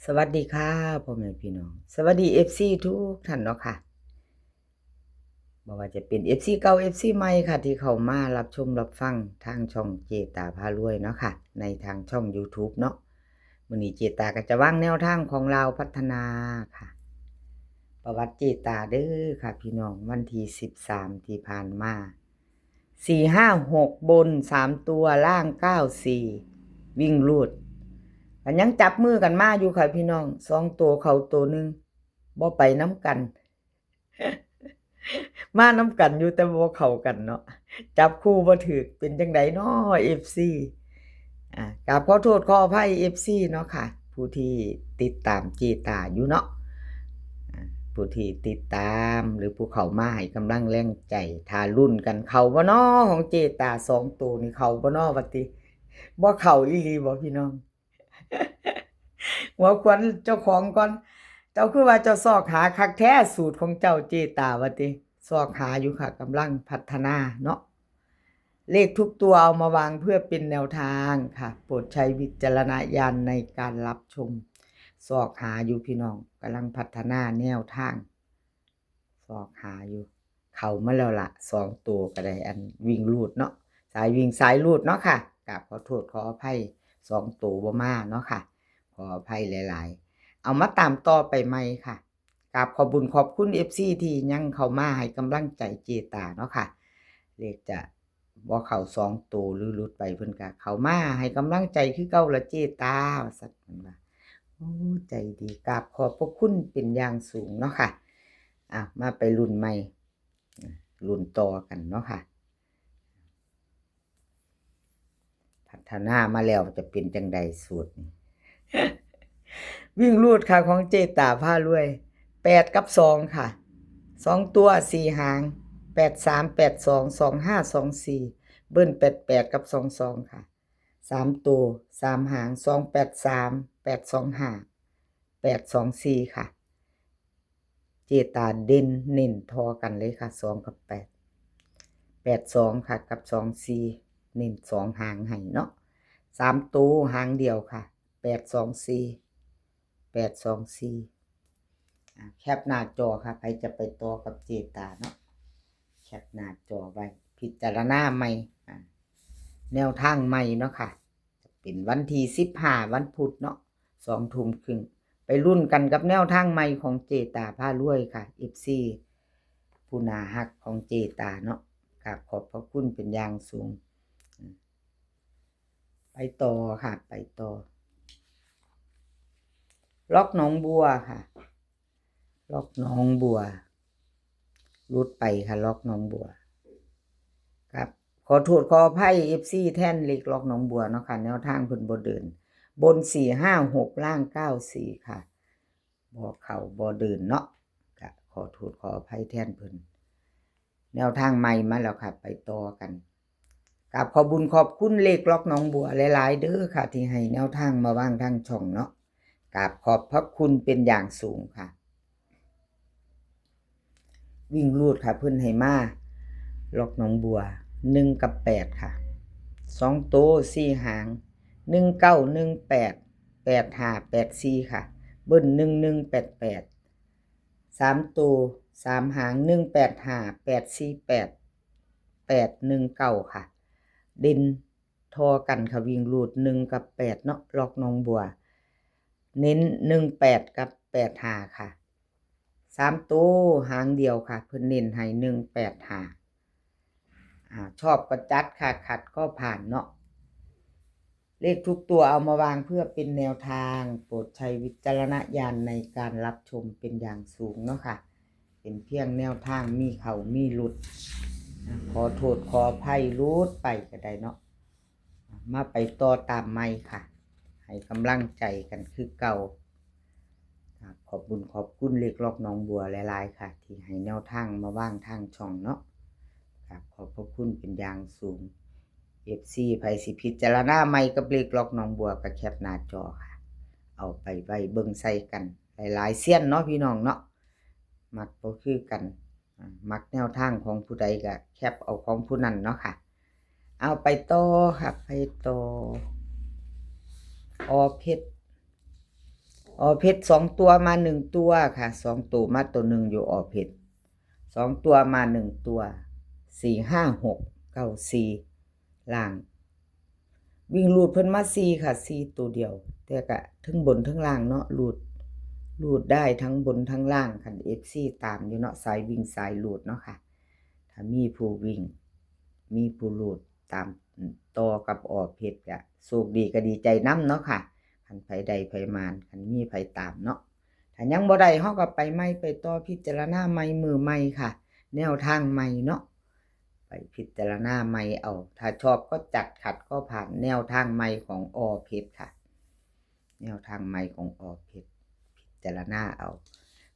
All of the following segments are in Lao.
ສະຫວັດດີຄ່ະພໍ່ແມ່ພີ່ນ້ອງ ສະຫວັດດີເອັຟຊີທຸກທ່ານເນາະຄ່ະ ບໍ່ວ່າຈະເປັນເອັຟຊີເກົ່າ ເອັຟຊີໃໝ່ຄ່ະ ທີ່ເຂົ້າມາຮັບຊົມຮັບຟັງທາງຊ່ອງເຈຕາພາລວຍເນາະຄ່ະ ໃນທາງຊ່ອງຢູທູບເນາະ. ມື້ນີ້ເຈຕາກໍຈະວາງແນວທາງຂອງລາວພັດທະນາຄ່ະ ປະຫວັດເຈຕາເດີຄ່ະພີ່ນ້ອງ ວັນທີສິບສາມທີ່ຜ່ານມາ ສີ່ຫ້າຫົກບົນສາມຕົວ ລ່າງເກົ້າສີ່ ວິ່ງຮູດ ກໍຍັງຈັບມືກັນມາຢູ່ຄ່ະພີ່ນ້ອງ ສອງໂຕເຂົ້າໂຕໜຶ່ງ ບໍ່ໄປນຳກັນ ມານຳກັນຢູ່ແຕ່ບໍ່ເຂົ້າກັນເນາະ ຈັບຄູ່ບໍ່ຖືກ ເປັນຈັ່ງໃດເນາະ ເອັຟຊີ? ອາ ກາບຂໍໂທດຂໍອະໄພ ເອັຟຊີ ເນາະຄ່ະ ຜູ້ທີ່ຕິດຕາມເຈຕາຢູ່ເນາະ ອາ ຜູ້ທີ່ຕິດຕາມ ຫຼື ຜູ້ເຂົ້າມາໃຫ້ກຳລັງແຮງໃຈ ຖ້າລຸ້ນກັນ ເຂົ້າບໍ່ນໍຂອງເຈຕາ ສອງໂຕນີ້ ເຂົ້າບໍ່ນໍວ່າຕິ? ບໍ່ເຂົ້າອີ່ຫຼີບໍ່ພີ່ນ້ອງ? ຫົວຂວັນເຈົ້າຂອງກ່ອນ ເຈົ້າຄືວ່າເຈົ້າຊອກຫາຄັກແທ້ ສູດຂອງເຈົ້າເຈຕາວ່າຕິ? ຊອກຫາຢູ່ຄ່ະ ກຳລັງພັດທະນາເນາະ ເລກທຸກຕົວເອົາມາວາງເພື່ອເປັນແນວທາງຄ່ະ ໂປດໃຊ້ວິຈາລະນະຍານໃນການຮັບຊົມ ຊອກຫາຢູ່ພີ່ນ້ອງ ກຳລັງພັດທະນາແນວທາງ ຊອກຫາຢູ່ ເຂົ້າມາແລ້ວລະ ສອງໂຕກໍໄດ້ ອັນວິ່ງຮູດເນາະ ສາຍວິ່ງສາຍຮູດເນາະຄ່ະ ກາບຂໍໂທດຂໍອະໄພ ສອງໂຕບໍ່ມາເນາະຄ່ະ ຂໍອະໄພຫຼາຍໆ ເອົາມາຕາມຕໍ່ໄປໃໝ່ຄ່ະ. ກາບຂອບບຸນຂອບຄຸນເອັຟຊີທີ່ຍັງເຂົ້າມາໃຫ້ກຳລັງໃຈເຈຕາເນາະຄ່ະ ເລກຈະບໍ່ເຂົ້າສອງໂຕ ຫຼື ຫຼຸດໄປ ເພິ່ນກະເຂົ້າມາໃຫ້ກຳລັງໃຈຄືເກົ່າລະເຈຕາ ວ່າຊັ້ນເພິ່ນວ່າ ໂອ້ ໃຈດີ ກາບຂອບພະຄຸນເປັນຢ່າງສູງເນາະຄ່ະ. ອາ ມາໄປລຸ້ນໃໝ່ ລຸ້ນຕໍ່ກັນເນາະຄ່ະ ພັດທະນາມາແລ້ວຈະເປັນຈັ່ງໃດສູດນີ້ ວິ່ງຮູດຄ່ະ ຂອງເຈຕາພາລວຍ ແປດກັບສອງຄ່ະ ສອງຕົວສີ່ຫາງ ແປດສາມ ແປດສອງ ສອງຫ້າ ສອງສີ່ ເບິ້ນແປດແປດກັບສອງສອງຄ່ະ ສາມໂຕສາມຫາງ ສອງແປດສາມ ແປດສອງຫ້າ ແປດສອງສີ່ຄ່ະ. ເຈຕາເດັ່ນເນັ້ນທໍ່ກັນເລີຍຄ່ະ ສອງກັບແປດ ແປດສອງຄ່ະ ກັບສອງສີ່ ເນັ້ນສອງຫາງໃຫ້ເນາະ ສາມໂຕຫາງດຽວຄ່ະ ແປດສອງສີ່ ແປດສອງສີ່ ອາ ແຄປໜ້າຈໍຄ່ະ ໃຜຈະໄປຕໍ່ກັບເຈຕາເນາະ ແຄປໜ້າຈໍໄວ້ ພິຈາລະນາໃໝ່ ອາ ແນວທາງໃໝ່ເນາະຄ່ະ ຈະເປັນວັນທີສິບຫ້າ ວັນພຸດເນາະ ສອງທຸ່ມຄຶ່ງ ໄປລຸ້ນກັນກັບແນວທາງໃໝ່ຂອງເຈຕາພາລວຍຄ່ະ ເອັຟຊີ ຜູ້ໜ້າຮັກຂອງເຈຕາເນາະ ກາບຂອບພະຄຸນເປັນຢ່າງສູງ. ໄປຕໍ່ຄ່ະ ໄປຕໍ່ ລັອກໜອງບົວຄ່ະ ລັອກໜອງບົວ ຫຼຸດໄປຄ່ະ ລັອກໜອງບົວ ກາບຂໍໂທດຂໍອະໄພເອັຟຊີແທນເລກລັອກໜອງບົວເນາະຄ່ະ ແນວທາງເພິ່ນບໍ່ເດີນ ບົນສີ່ຫ້າຫົກ ລ່າງເກົ້າສີ່ຄ່ະ ບໍ່ເຂົ້າບໍ່ເດີນເນາະ ກະຂໍໂທດຂໍອະໄພແທນເພິ່ນ ແນວທາງໃໝ່ມາແລ້ວຄ່ະ ໄປຕໍ່ກັນ ກາບຂອບບຸນຂອບຄຸນເລກລັອກໜອງບົວຫຼາຍໆເດີຄ່ະ ທີ່ໃຫ້ແນວທາງມາວາງທາງຊ່ອງເນາະ ກາບຂອບພະຄຸນເປັນຢ່າງສູງຄ່ະ. ວິ່ງຮູດຄ່ະ ເພິ່ນໃຫ້ມາລັອກໜອງບົວ ໜຶ່ງກັບແປດຄ່ະ ສອງໂຕສີ່ຫາງ ໜຶ່ງເກົ້າ ໜຶ່ງແປດ ແປດຫ້າ ແປດສີ່ຄ່ະ ເບິ້ນ ໜຶ່ງໜຶ່ງ ແປດແປດ ສາມໂຕສາມຫາງ ໜຶ່ງແປດຫ້າ ແປດສີ່ແປດ ແປດໜຶ່ງເກົ້າຄ່ະ ເດັ່ນທໍ່ກັນຄ່ະ ວິ່ງຮູດ ໜຶ່ງກັບແປດເນາະ ລັອກໜອງບົວ ເນັ້ນ ໜຶ່ງແປດ ກັບ ແປດຫ້າຄ່ະ ສາມໂຕຫາງດຽວຄ່ະ ເພິ່ນເນັ້ນໃຫ້ ໜຶ່ງແປດຫ້າ ອາ ຊອບກໍຈັດຄ່ະ ຂັດກໍຜ່ານເນາະ ເລກທຸກຕົວເອົາມາວາງເພື່ອເປັນແນວທາງ ໂປດໃຊ້ວິຈາລະນະຍານໃນການຮັບຊົມເປັນຢ່າງສູງເນາະຄ່ະ ເປັນພຽງແນວທາງ ມີເຂົ້າມີຫຼຸດ ຂໍໂທດຂໍອະໄພ ຫຼຸດໄປກໍໄດ້ເນາະ ມາໄປຕໍ່ຕາມໃໝ່ຄ່ະ ໃຫ້ກຳລັງໃຈກັນຄືເກົ່າ ກາບຂອບບຸນຂອບຄຸນເລກລັອກໜອງບົວຫຼາຍໆຄ່ະ ທີ່ໃຫ້ແນວທາງມາວາງທາງຊ່ອງເນາະ ກາບຂອບພະຄຸນເປັນຢ່າງສູງ ເອັຟຊີ ໃຜຊິພິຈາລະນາໃໝ່ກັບເລກລັອກໜອງບົວ ກໍແຄປໜ້າຈໍຄ່ະ ເອົາໄປໄວ້ເບິ່ງໃສ່ກັນ ຫຼາຍໆຊຽນເນາະພີ່ນ້ອງເນາະ ມັກບໍ່ຄືກັນ ອາ ມັກແນວທາງຂອງຜູ້ໃດກະແຄປເອົາຂອງຜູ້ນັ້ນເນາະຄ່ະ ເອົາໄປຕໍ່ຄ່ະ ໄປຕໍ່ ອໍເພັດ ອເພັດສອງຕົວມາໜຶ່ງຕົວຄ່ະ ສອງໂຕມາໂຕໜຶ່ງຢູ່ອເພັດ ສອງຕົວມາໜຶ່ງຕົວ ສີ່ຫ້າຫົກ ເກົ້າສີ່ ລ່າງ ວິ່ງຮູດເພິ່ນມາສີ່ຄ່ະ ສີ່ໂຕດຽວ ແຕ່ກະເທິງບົນເທິງລ່າງເນາະ ຮູດ ຮູດໄດ້ທັງບົນທັງລ່າງ ຄັນເອັຟຊີຕາມຢູ່ເນາະ ສາຍວິ່ງສາຍຮູດເນາະຄ່ະ ຖ້າມີຜູ້ວິ່ງ ມີຜູ້ຮູດຕາມຕໍ່ກັບອເພັດກະໂຊກດີກະດີໃຈນຳເນາະຄ່ະ ຄັນໃຜໄດ້ໃຜໝານ ຄັນມີໃຜຕາມເນາະ ຖ້າຍັງບໍ່ໄດ້ເຮົາກໍໄປໃໝ່ ໄປຕໍ່ ພິຈາລະນາໃໝ່ ມື້ໃໝ່ຄ່ະ ແນວທາງໃໝ່ເນາະ ໄປພິຈາລະນາໃໝ່ເອົາ ຖ້າຊອບກໍຈັດ ຂັດກໍຜ່ານ ແນວທາງໃໝ່ຂອງອເພັດຄ່ະ ແນວທາງໃໝ່ຂອງອເພັດ ພິຈາລະນາເອົາ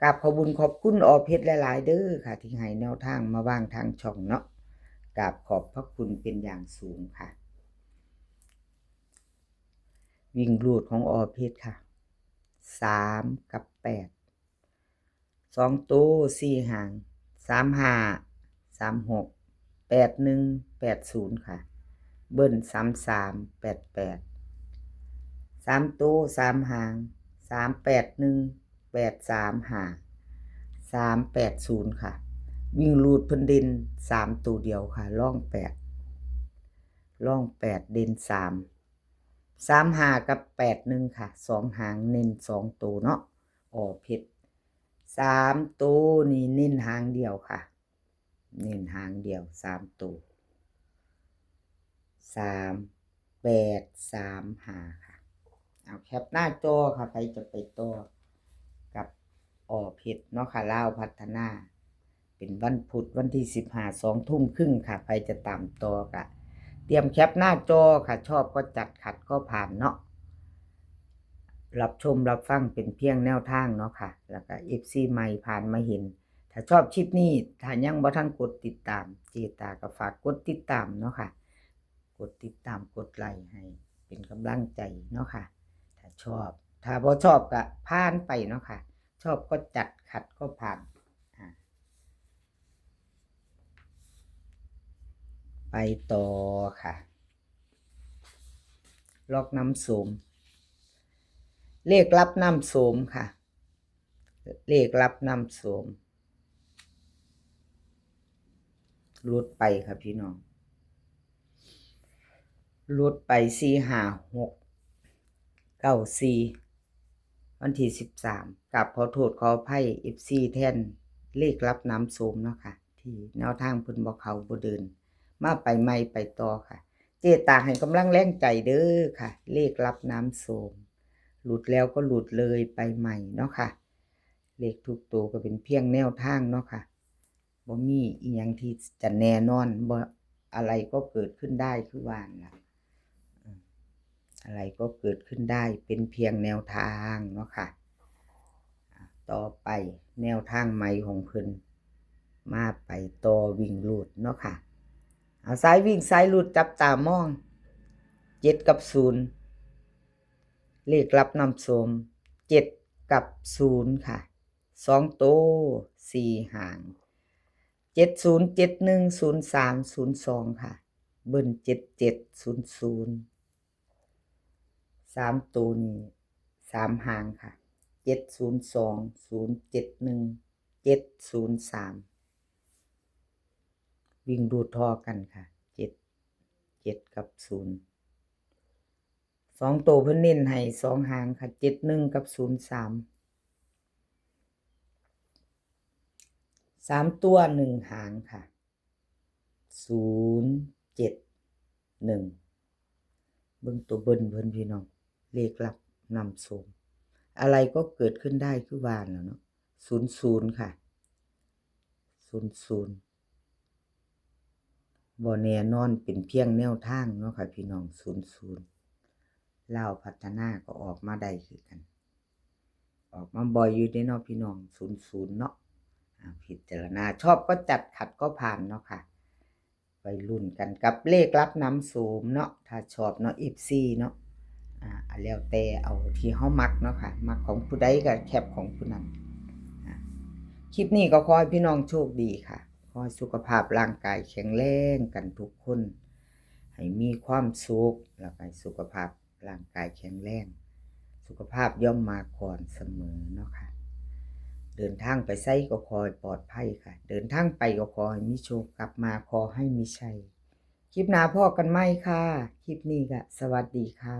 ກາບຂອບບຸນຂອບຄຸນອເພັດຫຼາຍໆເດີຄ່ະ ທີ່ໃຫ້ແນວທາງມາວາງທາງຊ່ອງເນາະ ກາບຂອບພະຄຸນເປັນຢ່າງສູງຄ່ະ ວິ່ງຮູດຂອງອເພັດຄ່ະ ສາມກັບແປດ ສອງໂຕສີ່ຫາງ ສາມຫ້າ ສາມຫົກ ແປດໜຶ່ງ ແປດສູນຄ່ະ ເບິ້ນສາມສາມ ແປດແປດ ສາມໂຕສາມຫາງ ສາມແປດໜຶ່ງ ແປດສາມຫ້າ ສາມແປດສູນຄ່ະ ວິ່ງຮູດເພິ່ນເດັ່ນສາມໂຕດຽວຄ່ະ ລອງແປດ ລອງແປດ ເດັ່ນສາມ ສາມຫ້າກັບແປດໜຶ່ງຄ່ະ ສອງຫາງ ເນັ້ນສອງໂຕເນາະ ອເພັດ ສາມໂຕນີ້ເນັ້ນຫາງດຽວຄ່ະ ເນັ້ນຫາງດຽວສາມໂຕ ສາມແປດສາມຫ້າຄ່ະ ເອົາແຄປໜ້າຈໍຄ່ະ ໃຜຈະໄປຕໍ່ກັບ ອເພັດເນາະຄ່ະ ລາວພັດທະນາ ເປັນວັນພຸດ ວັນທີສິບຫ້າ ສອງທຸ່ມຄຶ່ງຄ່ະ ໃຜຈະຕາມຕໍ່ກະຕຽມແຄປໜ້າຈໍຄ່ະ ຊອບກໍຈັດ ຂັດກໍຜ່ານເນາະ ຮັບຊົມຮັບຟັງເປັນພຽງແນວທາງເນາະຄ່ະ ແລ້ວກະເອັຟຊີໃໝ່ຜ່ານມາເຫັນ ຖ້າຊອບຄລິບນີ້ ຖ້າຍັງບໍ່ທັນກົດຕິດຕາມ ເຈຕາກໍຝາກກົດຕິດຕາມເນາະຄ່ະ ກົດຕິດຕາມ ກົດໄລໃຫ້ເປັນກຳລັງໃຈເນາະຄ່ະ ຖ້າຊອບ ຖ້າບໍ່ຊອບກະຜ່ານໄປເນາະຄ່ະ ຊອບກໍຈັດ ຂັດກໍຜ່ານ ອາ ໄປຕໍ່ຄ່ະ ລັອກນ້ຳໂສມ ເລກລັບນ້ຳໂສມຄ່ະ ເລກລັບນ້ຳໂສມ ຫຼຸດໄປຄ່ະພີ່ນ້ອງ ຫຼຸດໄປ ສີ່ຫ້າຫົກ ເກົ້າສີ່ ວັນທີສິບສາມ ກາບຂໍໂທດຂໍອະໄພເອັຟຊີແທນເລກລັບນ້ຳໂສມເນາະຄ່ະ ທີ່ແນວທາງເພິ່ນບໍ່ເຂົ້າບໍ່ເດີນ ມາໄປໃໝ່ໄປຕໍ່ຄ່ະ ເຈຕາໃຫ້ກຳລັງແຮງໃຈເດີຄ່ະ ເລກລັບນ້ຳໂສມ ຫຼຸດແລ້ວກໍຫຼຸດເລີຍ ໄປໃໝ່ເນາະຄ່ະ ເລກທຸກໂຕກໍເປັນພຽງແນວທາງເນາະຄ່ະ ບໍ່ມີອີ່ຫຍັງທີ່ຈະແນ່ນອນ ບໍ່ ອະໄລກໍເກີດຂຶ້ນໄດ້ ຄືວ່ານັ້ນລະ ອາ ອະໄລກໍເກີດຂຶ້ນໄດ້ ເປັນພຽງແນວທາງເນາະຄ່ະ ອາ ຕໍ່ໄປແນວທາງໃໝ່ຂອງເພິ່ນ ມາໄປຕໍ່ວິ່ງຮູດເນາະຄ່ະ ເອົາ ສາຍວິ່ງສາຍຮູດ ຈັບຕາມອງ ເຈັດກັບສູນ ເລກລັບນ້ຳໂສມ ເຈັດກັບສູນຄ່ະ ສອງໂຕ ສີ່ຫາງ ເຈັດສູນ ເຈັດໜຶ່ງ ສູນສາມ ສູນສອງຄ່ະ ເບິ້ນ ເຈັດເຈັດ ສູນສູນ ສາມໂຕນີ້ ສາມຫາງຄ່ະ ເຈັດສູນສອງ ສູນເຈັດໜຶ່ງ ເຈັດສູນສາມ ວິ່ງດູດທໍ່ກັນຄ່ະ ເຈັດ ເຈັດກັບສູນ ສອງໂຕເພິ່ນເນັ້ນໃຫ້ສອງຫາງຄ່ະ ເຈັດໜຶ່ງກັບສູນສາມ ສາມຕົວໜຶ່ງຫາງຄ່ະ ສູນເຈັດໜຶ່ງ ເບິ່ງໂຕເບິ້ນເພິ່ນພີ່ນ້ອງ ເລກລັບນ້ຳໂສມ ອະໄລກໍເກີດຂຶ້ນໄດ້ຄືວ່າແລ້ວເນາະ ສູນສູນຄ່ະ ສູນສູນ ບໍ່ແນ່ນອນ ເປັນພຽງແນວທາງເນາະຄ່ະພີ່ນ້ອງ ສູນສູນ ລາວພັດທະນາກໍອອກມາໄດ້ຄືກັນ ອອກມາບ່ອຍຢູ່ເດ້ເນາະພີ່ນ້ອງ ສູນສູນເນາະ ອາ ພິຈາລະນາ ຊອບກໍຈັດ ຂັດກໍຜ່ານເນາະຄ່ະ ໄປລຸ້ນກັນກັບເລກລັບນ້ຳໂສມເນາະ ຖ້າຊອບເນາະ ເອັຟຊີເນາະ ອາ ແລ້ວແຕ່ເອົາທີ່ເຮົາມັກເນາະຄ່ະ ມັກຂອງຜູ້ໃດກໍແຄບຂອງຜູ້ນັ້ນ ອາ ຄລິບນີ້ກໍຂໍໃຫ້ພີ່ນ້ອງໂຊກດີຄ່ະ ຂໍໃຫ້ສຸຂະພາບຮ່າງກາຍແຂງແຮງກັນທຸກຄົນ ໃຫ້ມີຄວາມສຸກ ແລ້ວກໍໃຫ້ສຸຂະພາບຮ່າງກາຍແຂງແຮງ ສຸຂະພາບຍ່ອມມາກ່ອນສະເໝີເນາະຄ່ະ. ເດີນທາງໄປໃສກໍຂໍໃຫ້ປອດໄພຄ່ະ, ເດີນທາງໄປກໍຂໍໃຫ້ມີໂຊກ, ກັບມາຂໍໃຫ້ມີໄຊ. ຄລິບໜ້າພໍ້ກັນໃໝ່ຄ່ະ. ຄລິບນີ້ກໍສະຫວັດດີຄ່ະ.